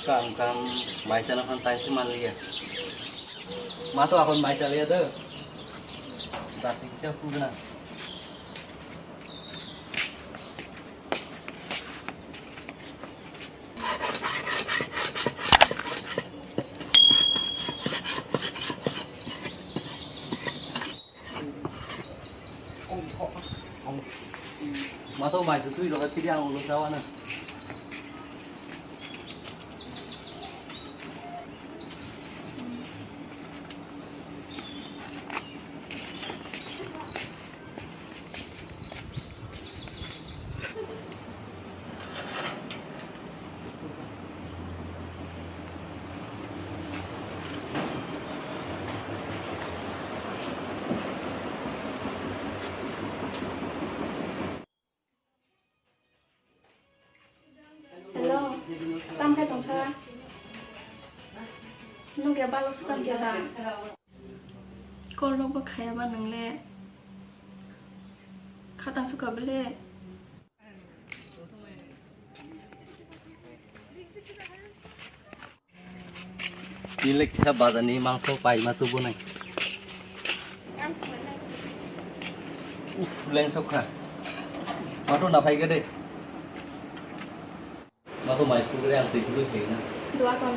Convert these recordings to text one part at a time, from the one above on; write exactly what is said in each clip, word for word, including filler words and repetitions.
Kam kam mai chana phan time se manliya. Ma to akon mai chaliya do. Dasi kisa kugna. Ma to mai tu tui lo ka kiri ang ulo sawa na. Hello, tam khai tongsa? Nukya balok sukar kya da? Call rok bo khaya ba nang le? Khatang suka bele? Nile kisa bazar ni mangso paima tubu nai. Uff, leng sokha. Mato na phai gede. Mato mai kugre ang tui kugre phai na. Dua kon.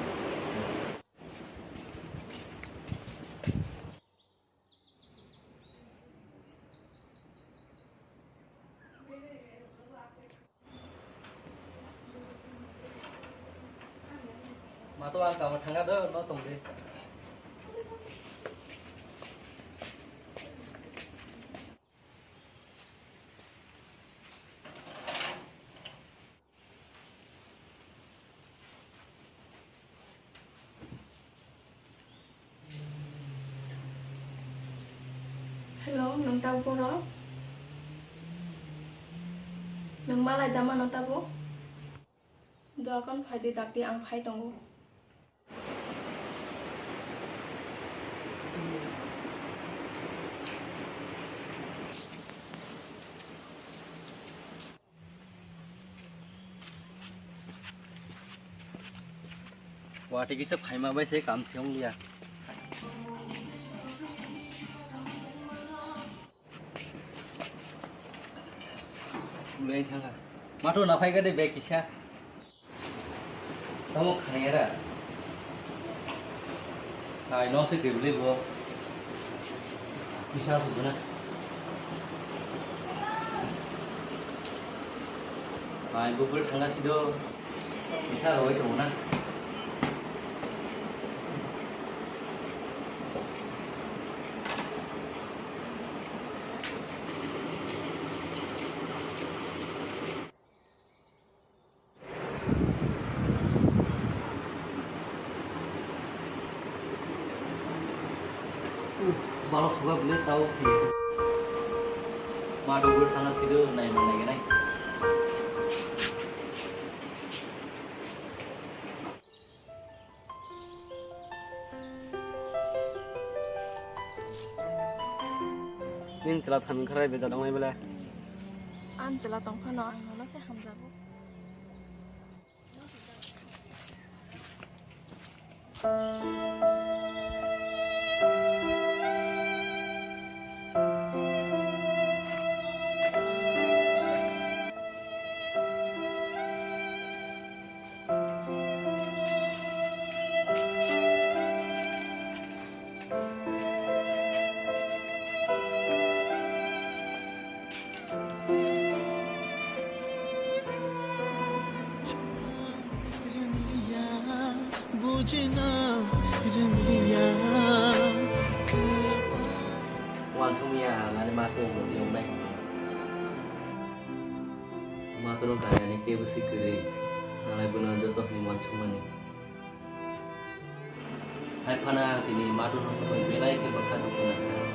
Ma to ang kamo thanga do, no tong de. Hello, nwng tabuk borok? Nwng malai da mano tabuk? Doakan phaidi dakti, ang phai tongo. Watwi kisa phaima bai se kam se wng liya. Ulai thangkha. Mato na phai gade bag kisa. Tamo khani era. Hai no se kebli bo. Bisa su na. Hai bo bur thangna sido. Bisa roi tongo na. Uff, balo suga bile tau. Ma dogor thana sido nai ma nai nai. Nini chwla thani wngkha rai bejal wngnai bele? Ani chwla tong phano ang nono se hamjago. Uansukmaya ang ani ma tongmung tiyong bai. Ma tono kariani kebo si kwrwi, nanglai bono joto hwnwi uansukmani. Hai phano ang tini ma tono belai khe bwkha dukhu nangkha.